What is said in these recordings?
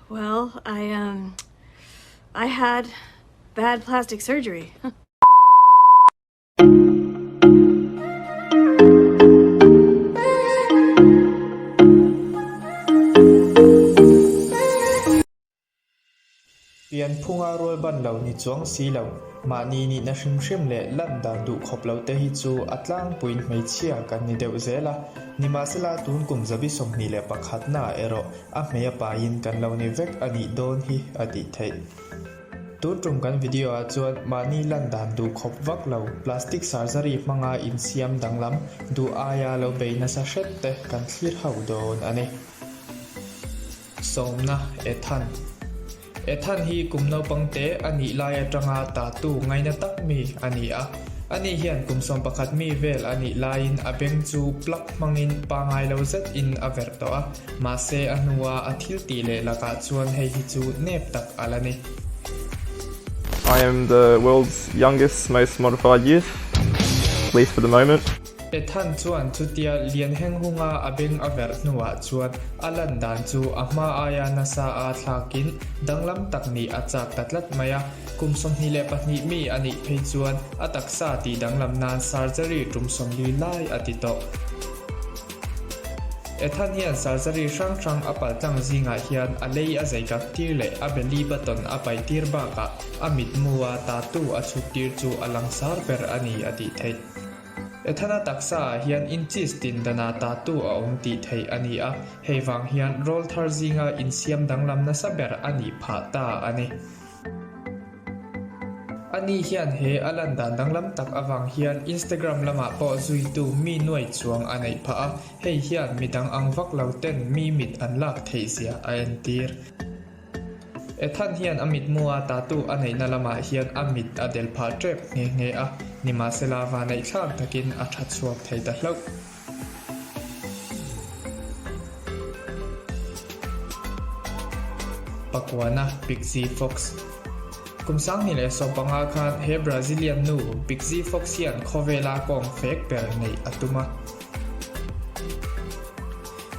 Well, I, um, I had bad plastic surgery. Pianphunga rual ban lo ni chuang si lo, mahni nihna hrim hrim leh lan dan duh khawp lo te hi chu a tlangpuiin hmeichhia kan ni deuh zel a. Nimahsela tun kum zabi 21 naah erawh a hmei a paiin kan lo ni vek a nih dawn hi a tih theih. Tun tum kan video ah chuan mahni lan dan duh khawp vak lo plastic surgery hmanga insiam danglam duh aia lo bei nasa hret te kan thlir ho dawn a ni. Sawmna Ethan Ethan hi kum naupang te a nih lai atanga tatu ngaina tak mi a ni a. Ani hian kum 11 mi vel a nih laiin a beng chu plug hmangin pangai lo zet in a verh tawh a, mahse a hnua a thil tih leh lakah chuan hei hi chu nep tak a la ni. I am the world's youngest, most modified youth, at least for the moment. Ethan chuan chutia lian heng hunga a beng a verh hnuah chuan a lan dan chu a hma aia nasa a thlakin danglam tak nih a chak ta tlat mai a. Kum 22 mi a nih phei chuan a taksa tih danglam nan surgery tum 40 lai a ti tawh. Ethan hian surgery hrang hrang a paltlang zingah hian a lei a zei kak tir leh a belly button a paih tir bakah a mitmu a tattoo a chhut tir chu a langsar ber a ni a tih theih. Ethana taksa ah hian inches tin danah tattoo a awm tih theih a ni a, hei vang hian rawl thar zinga insiam danglam nasa ber a nih phah ta a ni. Ani hian he a lan dan danglam tak avang hian Instagram lamah pawh zuitu mi nuai chuang a neih phah a, hei hian midang ang vak lo ten mi mit an lak theih zia a entir. Ethan hian a mitmua tattoo a neihna lamah hian a mit a del phah tep nghe nghe a, nimahsela vaneihthlak takin a tha chhuak thei ta hlauh. Pakuana Pixie Fox Kum 2015 khan he Brazilian nu Pixie Fox hian khawvela kawng fek ber neih a tum a.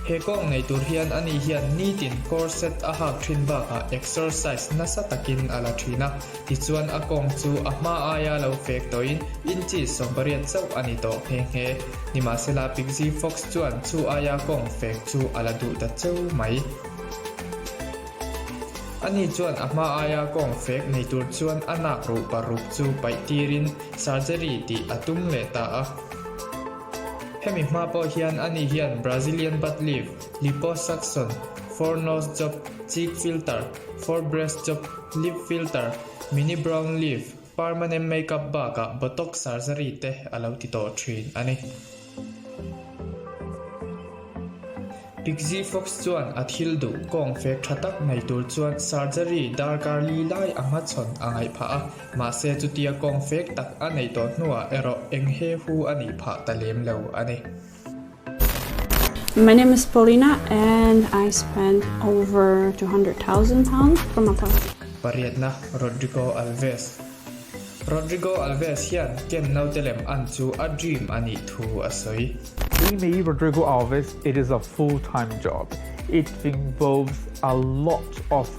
He kawng nei tur hian ani hian nitin corset a hak thin bakah exercise nasa takin a la thin a, tichuan a kawng chu a hma aia lo fek tawhin inches 80 chauh a ni tawh nghe nghe. Nimahsela Pixie Fox chuan chu aia kawng fek chu a la duh ta cheu mai. Ani chuan a hma aia kawng fek nei tur chuan a nak ruh paruk chu paih tirin surgery tih a tum leh ta a. Hemi hma pawh hian ani hian Brazilian butt lift, liposuction, fore nose job, cheek filter, fore breast job, lip filter, mini brown lift, permanent makeup bakah botox surgery te a lo ti tawh thin a ni. Pixie Fox chuan a thil duh kawng fek tha tak nei tur chuan surgery darkar li lai a hmachhawn a ngaih phah a, mahse chutia kawng fek tak a neih tawh hnuah erawh eng he hu a nih phah ta lem lo a ni. My name is Paulina and I spent over £200,000 for my plastic. Pariatna, Rodrigo Alves Rodrigo Alves hian ken naute lem an chu a dream a nih thu a sawi. To me, Rodrigo Alves, it is a full-time job. It involves a lot of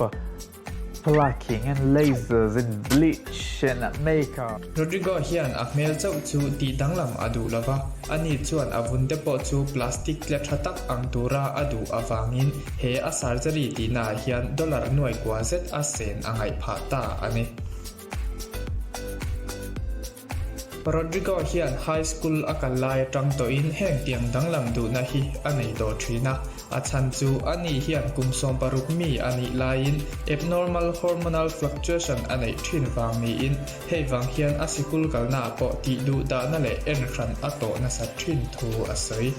plucking and lasers and bleach and makeup. Rodrigo hian a hmel chauh chu tih danglam a duh lova, ani chuan a vun te pawh chu plastic tle tha tak ang tura a duh avangin he a surgery tihnaah hian dollar nuai kua zet a sen a ngaih phah ta a ni. Rodrigo hian high school a kal lai atang tawhin heng tiang danglam duhna hi a nei tawh thin a, a chhan chu ani hian kum 16 mi a nih laiin abnormal hormonal fluctuation a neih thin vang niin hei vang hian a sikul kalnaah pawh tih duh dahna leh en hran a tawh nasat thin thu a sawi.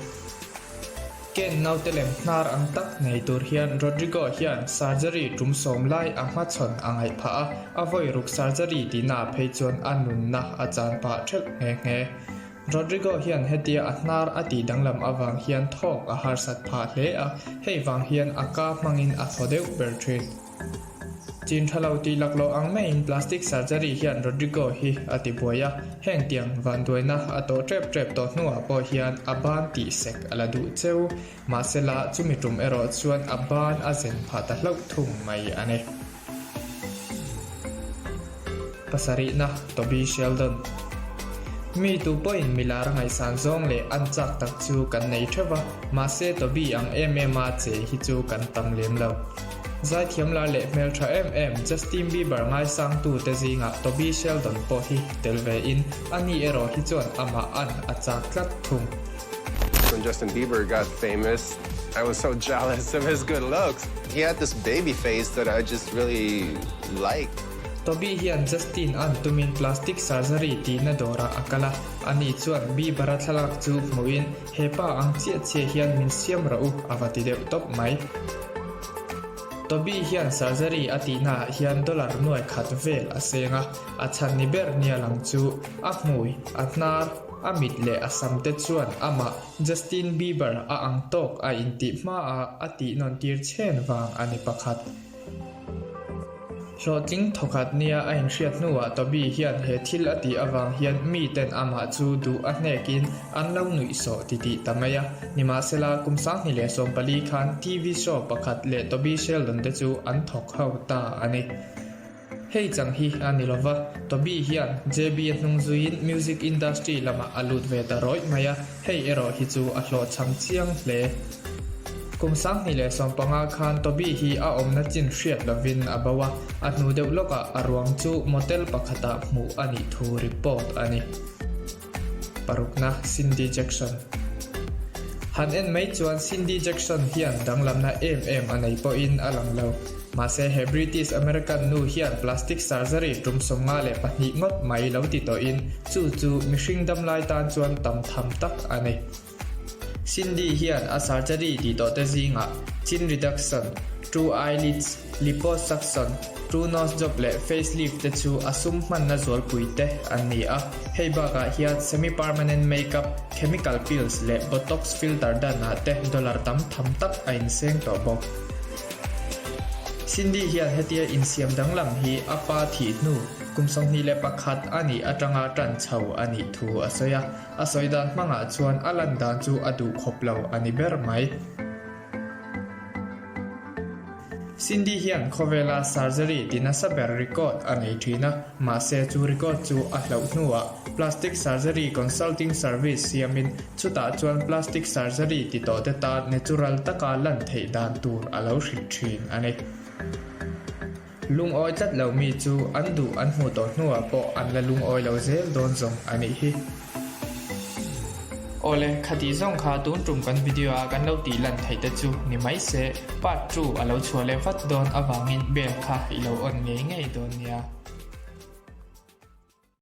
Ken naute lem hnar ang tak nei tur hian Rodrigo hian surgery tum 10 lai a hmachhawn a ngaih phah a, a vawi ruk surgery tihnaah phei chuan a nunna a chan pah ṭhelh nghe nghe. Rodrigo hian hetia a hnar a tih danglam avang hian thawk a harsat phah hle a, hei vang hian a ka hmangin a thaw deuh ber ṭhin. Chin tha lo tih laklawh ang maiin plastic surgery hian Rodrigo hi a ti buai a, heng tiang vanduaina a tawh tep tep tawh hnuah pawh hian a ban tih sek a la duh cheu. Mahsela chumi tum erawh chuan a ban a zen phah ta hlauh thung mai a ni. Pasarihna, Toby Sheldon. Mi tu pawhin milar ngaihsan zawng leh an chak tak chu kan nei theuh va, mahse Toby ang em em a che hi chu kan tam lem lo. Zaithiam lar leh hmeltha em em Justin Bieber ngaisangtu te zingah Toby Sheldon pawh hi tel ve in ani erawh hi chuan amah an a chak tlat thung. When Justin Bieber got famous, I was so jealous of his good looks. He had this baby face that I just really liked. Toby hian Justin an tumin plastic surgery tihna dawrah a kal a, ani chuan Bieber-a thlalak chu hmuhin He pa ang chiah chiah hian min siam rawh u a va ti deuh tawp mai. Toby hian surgery a tihnaah hian dollar nuai khat vel a seng a, a chhan ni ber nia lang chu a hmui, a hnar, a mit leh a sam te chuan amah Justin Bieber a ang tawk a intih hmaah a tih nawn tir chhen vang a ni pakhat. Hlawhtling thawkhat nia a inhriat hnuah Toby hian he thil a tih avang hian miten amah chu duh a hnekin an lo nuih sawh titih ta mai a. Nimahsela, kum 2014 khan TV show pakhat leh Toby Sheldon te chu an thawk ho ta a ni. Hei chang hi a ni lova, Toby hian JB a hnung zuiin music industry lamah a lut ve ta rawih mai a, hei erawh hi chu a hlawhchham chiang hle. Kum 2015 khan Toby hi a awmna chin hriat lovin a bo a, a hnu deuh lawkah a ruang chu motel pakhatah hmuh a nih thu report a ni. Parukna, Cindy Jackson Han en mai chuan Cindy Jackson hian danglamna em em a nei pawhin a lang lo. Mahse he British American nu hian plastic surgery tum 52 ngawt mai lo ti tawhin chu chu mihring damlai tan chuan tam tham tak a ni. Cindy hian a surgery tih tawh te zingah chin reduction, two eyelids, liposuction, two nose job leh facelift te chu a sum hmanna zualpui te an ni a. Hei bakah hian semi-permanent makeup, chemical peels leh botox filter danah te dollar tam tham tak a inseng tawh bawk. Cindy hian hetia insiam danglam hi a pa thih hnu kum 21 a nih atanga tan chho a nih thu a sawi a. A sawi dan hmangah chuan a lan dan chu a duh khawp lo a ni ber mai. Cindy hian khawvela surgery ti nasa ber record a nei thin a, mahse chu record chu a hlauh hnuah plastic surgery consulting service siamin chutah chuan plastic surgery ti tawh te tan natural taka lan theih dan tur a lo hrilh thin a ni. Lungawi tlat lo mi chu an duh an hmuh tawh hnuah pawh an la lungawi lo zel dawn zawng a nih hi. Awle, khatih zawng kha tun tum kan video ah kan lo tih lan theih te chu ni mai se, part 2 a lo chhuah leh vat dawn avangin bell kha i lo on ngei ngei dawn nia.